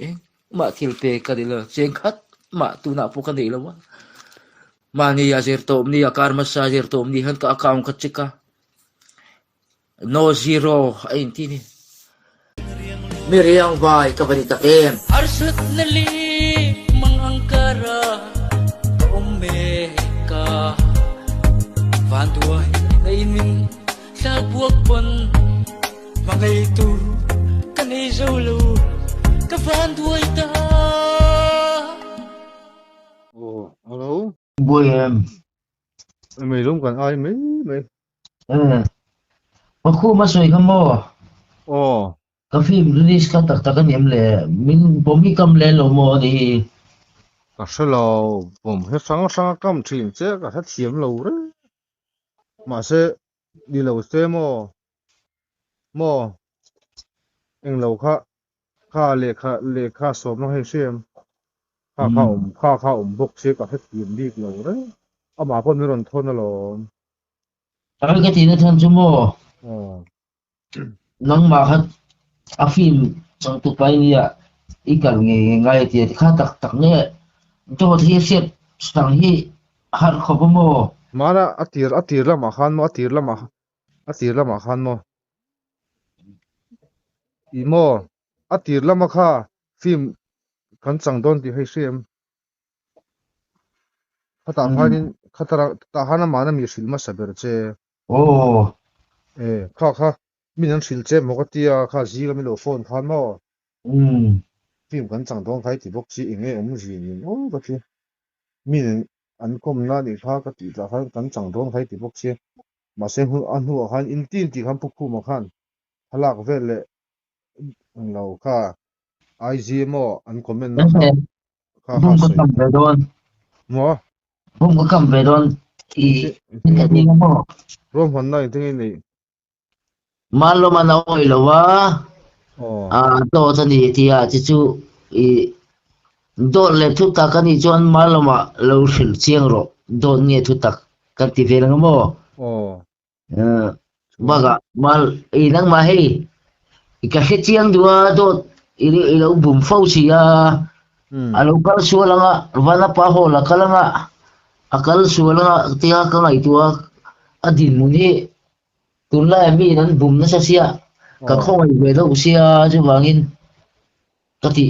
Engmah thil pek ka ni lo, cheng khat mah tunah pawh ka nei lo a. Mahni a zir tawp ni a, kar hmasa a zir tawp ni hian ka account ka check a, no zero a inti ni. Mi riang vai ka va ni tak em? Harsatna leh mang angkara ka awm mek a, vanduai nei min thlakbuak pawn hmangaihtu ka nei zo lo, ka vanduai ta. Aw, hello. Buai em? Mei lum kan ai mai mai. Eh, Pakhum a sawi kha maw? Aw. Ka film release kha tak tak a ni em le? Min bawm hi kam leh lo maw a ni hi? Ka hre lo, bawm hi hrang hrang a kam thin che ka hre thiam lo reng. Mahse, ni lo se maw? Maw? Englo kha kha lehkha lehkha sawmna kha i hria em? Kha kha awm kha kha awm bawk se ka hre thiam bik lo reng. Amah pawh min rawn thawn alawm. Ai ka tihna chhan chu maw? Aw. Nangmah kha a film changtu pa i nia i kal ngei ngei ngai a ti a ti kha tak tak nge dawt hi a hriat chang hi a harh khawp a maw? Hmana a tir a tir lamah khan maw a tir lamah a tir lamah khan maw ih maw a tir lama kha film kan chang dawn tih hei hria em? Khatah khanin khatah tah khan amahna mi hrilh hmasa ber che. Aw. E kha kha min an hrilh che maw ka tia kha zing a min lo phone khan maw. Film kan chang dawn kha i ti bawk chi eng nge awm zin in aw ka ti. Min an kawmna anih kha ka tih tah khan kan chang dawn kha i ti bawk chi. Mahse a hnuah khan inti inti khan Pu Khuma khan thlalak vel leh englo kha IG maw an comment na kha kha kha Bum ka sawi kam ve dawn. Maw? Bum ka kam ve dawn i ka ni nga maw? Ruahmanna engtin nge i neih? Malawman a awih lo a, a dawt a ni tia chi chu i dawt leh thutak a nih chuan Malawma lo hrilh chiang rawh, dawt nge thutak kan ti vel ang maw? Bakah Mal i nangmah hei i ka hre chiang duh a, dawt i lo bum fo si a, a lo kal sual ang a, Vanapa hall a kal ang a, a kal sual ang a tia ka ngaihtuah a, a dinhmun hi Tunlaiah miin an bum nasa sia, ka khawngaih ve deuh sia chuvangin ka ti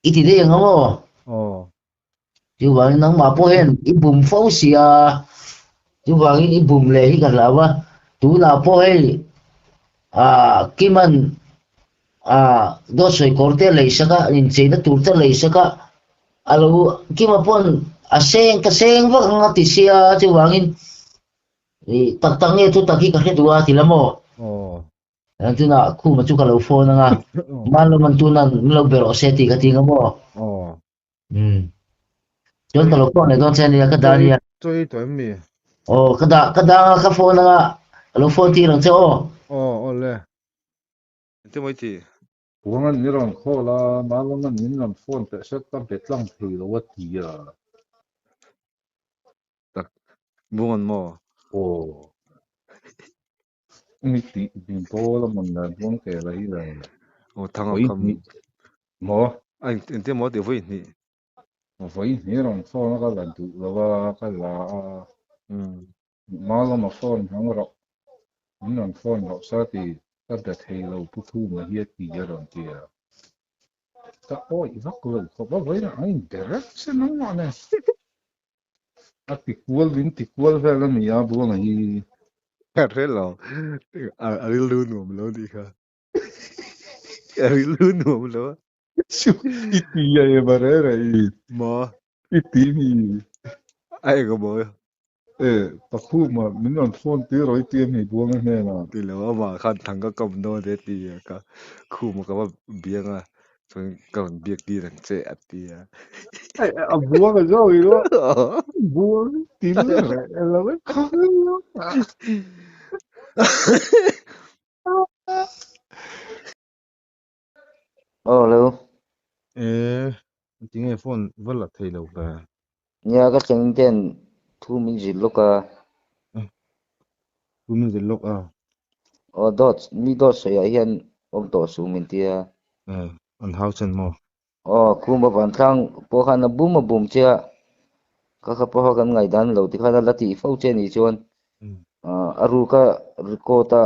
i ti daih ang a maw? Chuvangin nangmah pawh hian i bum fo sia, chuvangin i bum leh hi ka hlau a, tunah pawh hei ah Kiman ah dawt sawi kawr te a lei sak a, incheina tur te a lei sak a, a lo Kima pawn a seng ka seng vak ang a ti sia chuvangin I tak tak nge thu tak hi ka hre duh a ti la maw? Aw. An tuna khuma chu ka lo phone anga. Man lo man tunan min lo be rawh se tih ka ti nga maw? Aw. Um. Chuan ka lo phone leh dawn che ania ka dah ania. Chaw ei tawh em mi? Aw ka dah ka dah anga ka phone anga ka lo phone tir ang che aw. Aw aw le. Engtin maw i tih? Huangan min rawn call a, Malawman min rawn phone teh hrep ka be tlang thei lo a ti a. Tak bungan maw? Aw. Mi tih min pawl a mawn le buang ke la hi le. Aw thang a Vawi kam. hnih maw? A engtin maw tih vawi hnih. Vawi hnih rawn phone a ka la duh lo a, ka la a. Malawma phone hmang rawh. Min rawn phone rawh sa ti ka be thei lo Pu Thuma hi a ti a rawn ti a. Ka awih vak lo khawp a vawiin ang in be reng se nangmah nen. A ti kual min ti kual vel a ni a Buanga hi. Ka hre lo. A rilru nuam lo tih kha. A rilru nuam lo a. I ti a em a re re i. Maw? I ti mi. A eng a maw? E, Pakhuma min rawn phone tir rawh i ti a mi Buanga hnenah. Ti lo amah khan thang ka kam dawn e ti a ka khuma ka va biang a. Chuan ka rawn biak tir ang che a ti a. A buang a zawk i ruah. Buang til reh lo e kha. Aw lo. E, tinge phone va la thei lo ve. Nia ka thleng ten thu min zilh lawk a. Thu min zilh lawk a. Aw dawt mi dawt sawiah hian awm tawh suh min tia. An hau chen maw? Aw, Khuma vantlang pawh khan a bum a bum che a, ka kha pawha kan ngaihdan lo ti khan a la tih fo che ni chuan a ruka record a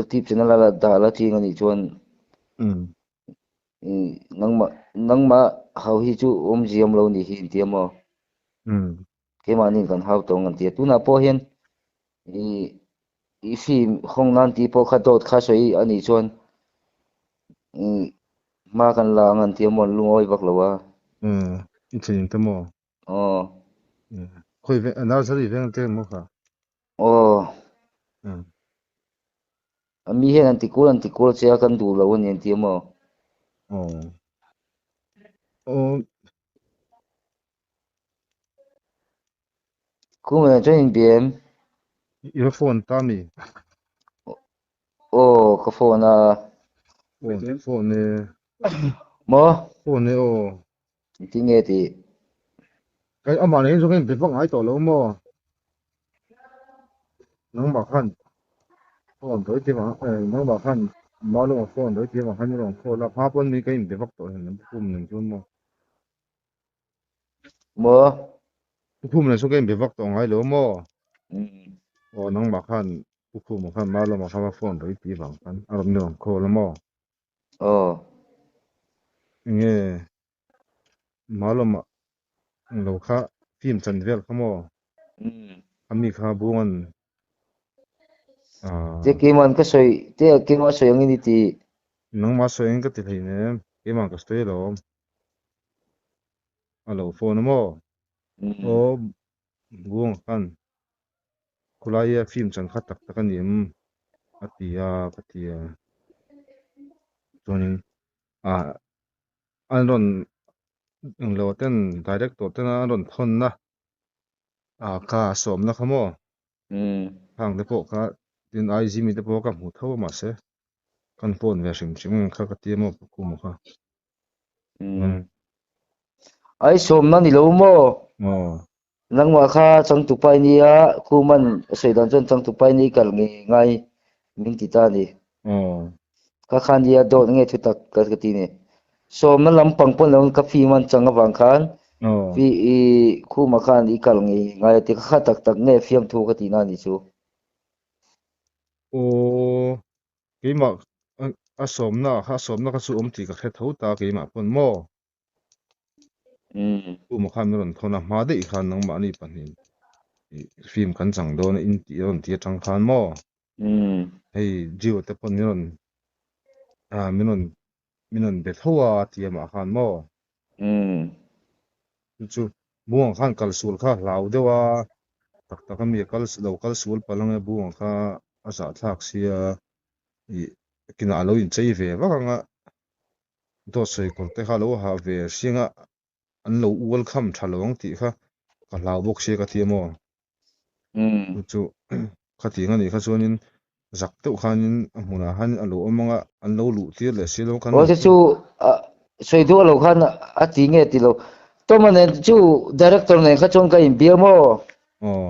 LTube channel a dah la ching a nih chuan nangmah nangmah hau hi chu awmziam lo ni hi intia maw? Keimahni kan hau tawng an ti a, tunah pawh hian i film hawng nan tih pawh kha dawt kha sawi a nih chuan hma kan la ang an ti a maw an lungawi vak lo a. I thlen te maw? Aw. Khawi veng nursery veng te maw kha? Aw. A mi hian an ti kual an ti kual che a kan duh lo a ni an ti a maw? Aw. Aw. Khumah chuan in bia em? I va phone ta mi? Aw, ka phone a. Phone, phone e. Maw? Phone e aw. Engtin nge tih? Kai amah nei zawng in be vak ngai tawh lo maw? Nangmah khan phone dawi tir ang eh nangmah khan Malunga phone dawi tir ang khan i rawn call a, hma pawn mi ka in be vak tawh heng lam kum nen chuan maw? Maw? Pu Khum nen sawn ka inbe vak tawh ngai lo maw? Aw nangmah khan Pu Khuma khan Malawma kha va phone rawh i tih vang khan a rawn rawn call a maw? Aw. Enge Malawma lo kha film chan vel kha maw? A mi kha Bunga'n Te keima'n ka sawi te keimah sawi angin i ti. Nangmah sawi angin ka ti hleinem, keima'n ka sawi alawm. A lo phone a maw? Aw Buanga khan khawlaia film chan kha tak tak a ni em? A ti a, ka ti a. Chuanin ah an rawn englo ten director tena an rawn thawnna ah kha a sawmna kha maw? Khang te pawh kha tin IG mi te pawh ka hmu tho a mahse kan phone ve hrim hrim ang kha ka ti a maw Pu Khuma kha. Ai sawmna ni lo maw? Nangmah kha changtupa i nia, Khuman a sawi dan chuan changtupa i ni kal ngei ngai min ti ta a ni. Kha kha nia dawt nge thu tak ka ti ni. Sawmna lampang pawn lo ka film an chang avang khan i Khuma khan i kal ngei ngai a ti. Kha kha tak tak nge fiamthu ka tihna a ni chu. Aw, Keimah a sawmna kha a sawmna kha chu awm tih ka hre tho ta keimah pawn maw? Puma khan min rawn thawn a, hma daih khan nangmahni pahnih film kan chang dawn a in tih a rawn ti atang khan maw? Hei Gio te pawn min rawn min rawn min rawn be tho a ti amah khan maw? Chu chu Buang khan kal sual kha hlau deuh a, tak tak a mi a kal lo kal sual palh ang e Buang kha a zahthlak sia ih kinah a lo inchei ve vak ang a, dawt sawi kawr te kha a lo ha ve hring a, an lo ual kham tha lo ang tih kha ka hlau bawk sia ka ti a maw? Chu chu khatiang a nih kha chuanin zak deuh khanin a hmunah khan a lo awm ang a, an lo luh tir leh si lo khan. Aw chu chu sawi duh lo khan a ti nge ti lo. Tawma nen chu director nen kha chuan ka inbia maw? Aw.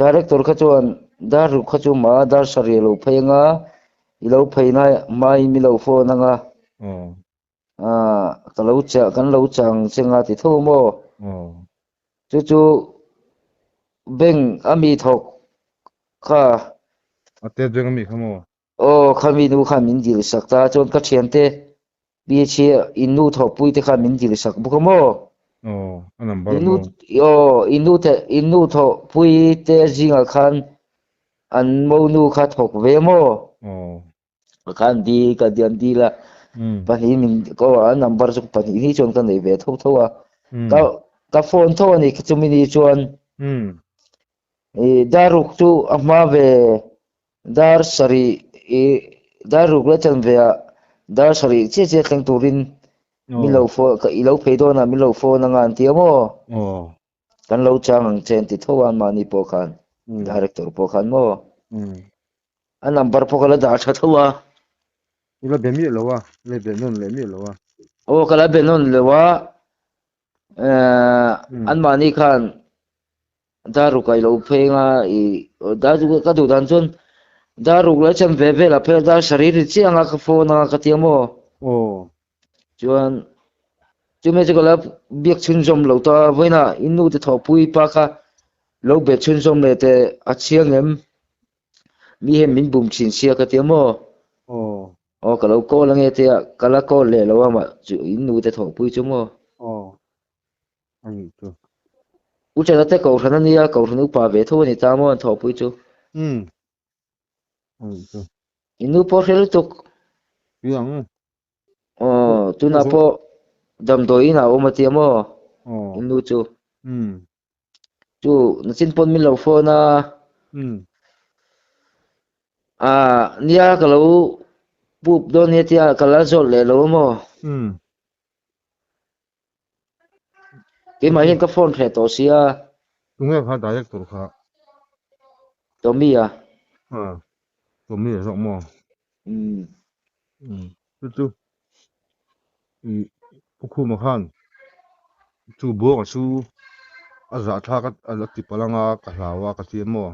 Director kha chuan dar ruk kha chu ma dar sarih a lo phei ang a, i lo phei na hmain mi lo phone ang a. Aw. Ka lo chah kan lo chang che nga ti tho maw? Aw. Chu chu bank a mi thawk kha. A tet bank a mi kha maw? Aw, kha mi nu khan min dil sak ta chuan ka thiante PHA in nu thawhpui te khan min dil sak bawk a maw? Aw, a number maw? Aw, in nu te in nu thawhpui te zingah khan an monu kha thawk ve maw? Aw. Khan dil ka an dil a pahnih min ko a number chu pahnih hi chuan ka nei ve tho tho a ka ka phone tho ani chumi ni chuan i daruk chu a hma ve dar sarih i daruk la chan ve a dar sarih chiah chiah thleng turin min lo phone ka i lo phei dawn a min lo phone anga an ti a maw kan lo chang ang che an ti tho a mahni pawh khan director pawh khan maw a number pawh ka la dah tha tho a I la be miah lo a la be nawn leh miah lo a aw ka la be nawn lo a an mahni khan daruk a i lo phei anga i daruk ka duh dan chuan daruk la chan ve vel a phei a dar sarih ri chiah anga ka phone anga ka ti a maw aw. Chuan chumi chu ka la biak chhunzawm lo ta a, vawiinah i nu te thawhpui pa kha lo be chhunzawm leh teh a chhiang em? Mi hian min bum thin sia ka ti a maw? Aw. Aw ka lo call ange tia ka la call leh lo a mah chu in nu te thawhpui chu maw? Aw. A nih chu. U Chana te kohhran a nia, kohhran upa ve tho a ni ta maw an thawhpui chu? Umm. A nih chu. I nu pawh hre lutuk. Piang. Aw, tunah pawh damdawi inah a awm a tia maw? Aw. I nu chu. Umm. Chu nachin pawn min lo phone a. Umm. Ah, nia ka lo pup dawn nia tia ka la zawt leh lo a maw? Umm. Keimah hian ka phone hreh tawh sia. Tunge kha director kha? Tommy a. Ah, Tommy a zawk maw? Umm. Umm, chu chu i Pu Khuma khan chu buanga chu a zahthlak a la ti palh anga ka hlau a ka ti a maw?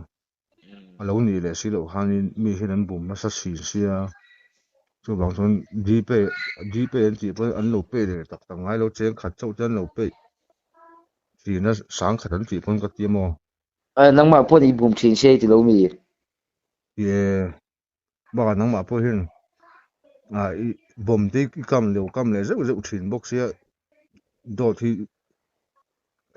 A lo nih leh si loh khanin mi hian an bum nasa thin sia chuvang chuan Gpay Gpay an tih pawhin an lo pay leh tak tak ngai lo cheng khat chauh te an lo pay thin a sang khat an tih pawn ka ti a maw? Nangmah pawh i bum thin sia i ti lo mi? Ti e, bakah nangmah pawh hian ah i bawm te i kam leh kam leh zeuh zeuh thin bawk sia dawt hi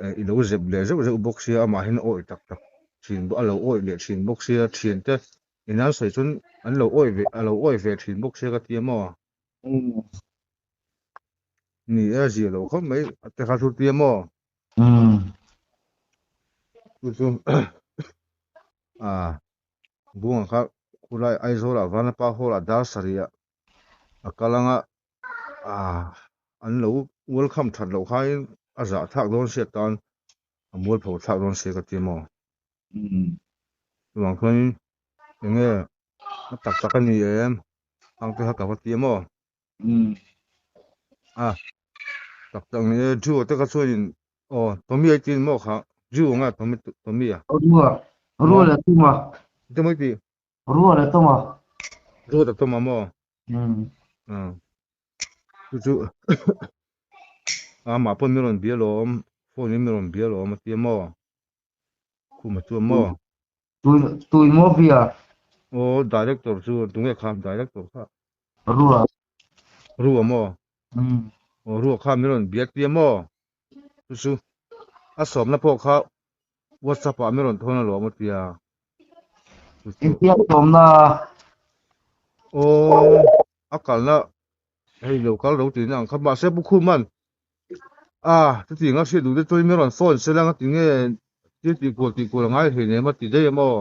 eh i lo zep leh zeuh zeuh bawk sia amah hian a awih tak tak thin a lo awih leh thin bawk sia thiante inah sawi chuan an lo awih ve a lo awih ve thin bawk sia ka ti a maw? Ni e a zia lo khawp mai a te kha chu ti a maw? Chu chu ah Bunga kha khulai Aizawl ah Vanapa Hall ah dar sarih ah a kal anga ah an lo welcome that loh khain a zah thlak dawn sia tan a mualpho thlak dawn sia ka ti maw? Chuvang chuanin enge a tak tak a ni em ang te kha ka va ti a maw? A tak tak ni e Drew te kha chuanin aw Tommy a tin maw kha Drew anga Tommy Tommy a. Rua Rua leh Tuma. Eng te maw i tih? Rua leh Tuma. Rua leh Tuma maw? Umm. Chu chu amah pawn min rawn bia lawm phone in min rawn bia lawm a tia maw? Khuma chuan maw? Tui tui maw bia? Aw director chu tunge kha director kha? Rua. Rua maw? Umm. Aw rua kha min rawn bia tia maw? Chu chu a sawmna pawh kha WhatsApp ah min rawn thawn alawm a tia. Chu chu. Engtia sawmna? Aw a kalna hei lo kal ro tihna ang kha mahse Pu Khuman a chutiang a hriat duh te chuan min rawn phone se lang a ti nge thil tih kual tih kual a ngai hlei nem a ti daih a maw?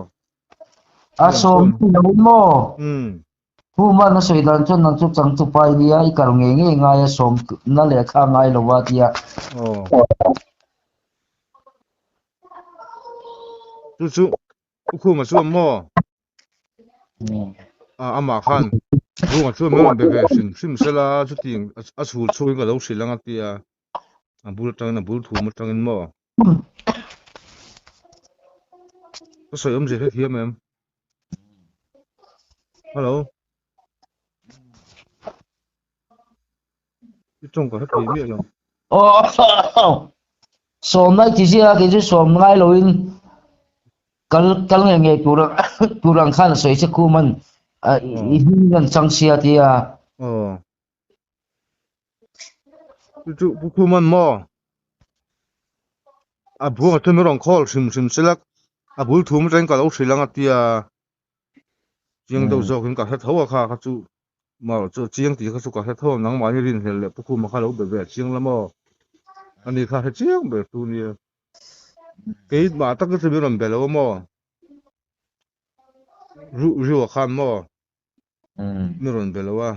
A sawm lo maw? Umm. Khuman a sawi dan chuan nang chu changtupa i nia i kal ngei ngei ngai a sawmna lehkha a ngai lo a tia. Aw. Chu chu Pu Khuma chuan maw? A amah khan Runga chuan min rawn be ve hrim hrim sela chutiang a chhul chhungin ka lo hrilh ang a tia a bul atangin a bul thum atangin maw? Ka sawi awmzia hrethiam em? Hello. I tawng ka hre thei miah lo. Aw sawm lai ti zia kei chu sawm ngai loin kal kal ngei ngei tur tur ang khan a sawi che khum an i hming an chang sia tia. Aw. Chu chu pu khum an maw? A buang a thun rawn call hrim hrim sela a bul thum atangin ka lo hrilh ang a tia. Chiang deuh zawkin ka hre tho a kha kha chu maw chu chiang tih kha chu ka hre tho a nangmahni rinhlelh leh pu khuma kha lo be ve a chiang la maw ani kha hre chiang ber tu nia keimah tak chu min rawn be lo a maw ru ru a khan maw min rawn be lo a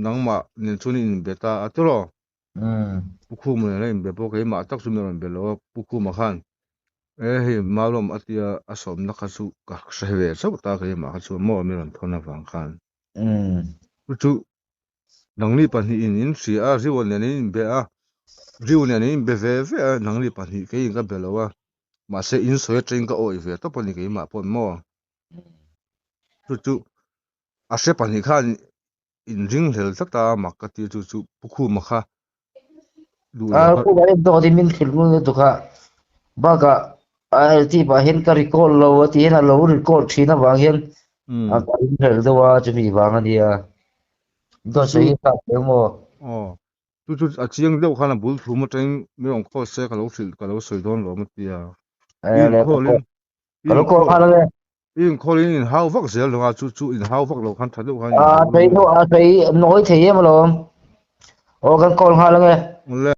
nangmah nen chuan in inbe ta a tiraw Pu Khuma nen a inbe pawh keimah tak chu min rawn be lo a, Pu Khuma khan e hei Malawm a tia a sawmna kha chu ka hre ve chauh ta keimah kha chuan maw min rawn thawn avang khan. Chu chu nangni pahnihin in hria a, Riu nen in inbe a, Riu nen in inbe ve ve a, nangni pahnih keiin ka be lo a, mahse in sawi atangin ka awih ve tawp a ni keimah paw'n maw. Chu chu a hre pahnih khan. inringhlel tlat a, mak ka ti chu chu Pu Khuma kha duh A lo kha. Khuma hian dawt in min hrilh ngun lutuk a, bakah a LT pah hian ka record lo a ti hian a lo record thin avang hian a ka ringhlel deuh a chumi vang a nia. Dawt sawi hi thlak hle maw? Aw, chu chu a chiang deuh khan a bul thum atangin min rawn call se ka lo hrilh ka lo sawi dawn lo a ti a. I inkhawlin Ka lo call nghal ang e. I inkhawlin in hau vak zel lo a, chu chu in hau vak lo khan tha deuh khan in hau. A sawi nawi thei em alawm. Aw kan call nghal ang e. Awle.